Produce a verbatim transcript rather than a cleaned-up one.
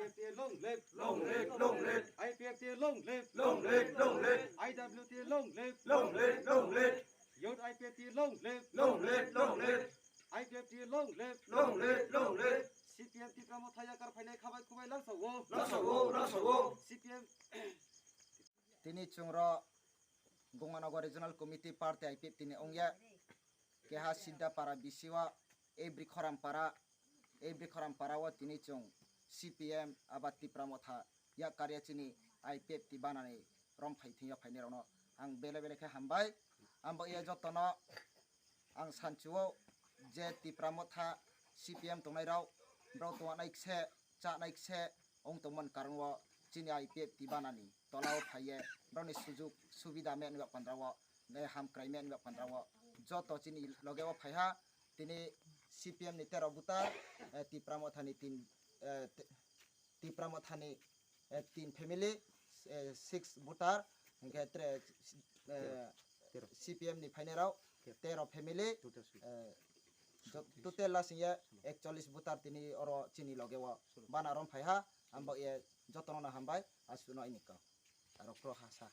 IPFT long live. Long live, long live. IPFT long live. Long live, long live. IWT long live. Long live, long live. Youth IPFT long live. Long live, long live. IPFT long live. Long live, long live. CPM Tipra Motha yakar phainai khabai khubai langsa o. Langsa o, langsa o. CPM. Tini chwngro Gonganagar Regional Committee Party IPFT ni ongya keha Siddha Para bisi o, Ebri Khoram Para, Ebri Khoram Para o tini chwng CPM aba Tipra Motha yak karya chini IPFT banani romphai thwngya phainai rokno ang bele bele khe hambai. Ambo ye jotono ang sanchuo je Tipra Motha CPM tongnai rok, borok tongnai khe, chanai khe, ong tongmani karon o chini IPFT banani tola o phaiye borokni sujuk subida me nugya pandra o, eh, hamkrai me nugya pandra o joto chini loge o phaiha. Tini CPM ni tero buta, eh, Tipra Motha ni tin, eh, te- Tipra Mothani, eh, tin family, eh, six voter, hingkhe tre, eh, tero. CPM ni phainai rok tero. Tero family, total six. Eh, jo- total lasing ye ekchollis voter tini oro chini loge o bana rom phaiha, ambo ye jotono no hambai, aswk no ini kok. Aro pro ha sa.